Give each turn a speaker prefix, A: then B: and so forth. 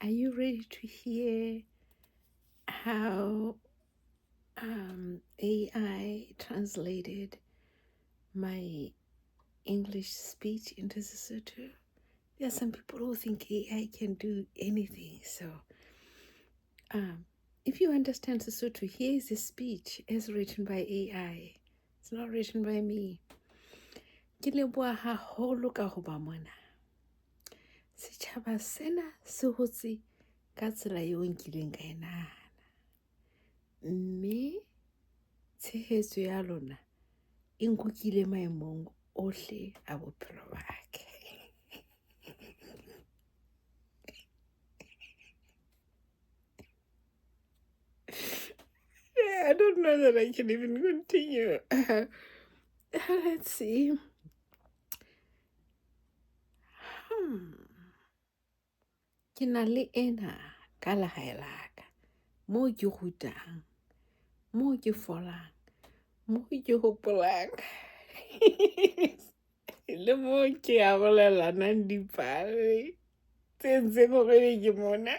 A: Are you ready to hear how AI translated my English speech into Sesotho? There are some people who think AI can do anything. So, if you understand Sesotho, here is a speech as written by AI. It's not written by me. Ke leboha haholo ka ho ba mona. Setjhaba sena se hotse ka tsela eo nkileng ka e nahana. Mme tshehetso ya lona e nkukile maemong ohle a bophelo ba ka. I don't know that I can even continue. Let's see. Ke na le ena ka lehae la ka. Moo ke rutang, moo ke folang, moo ke hopolang. Le moo ke arolelanang dipale tse entseng hore ebe ke mona.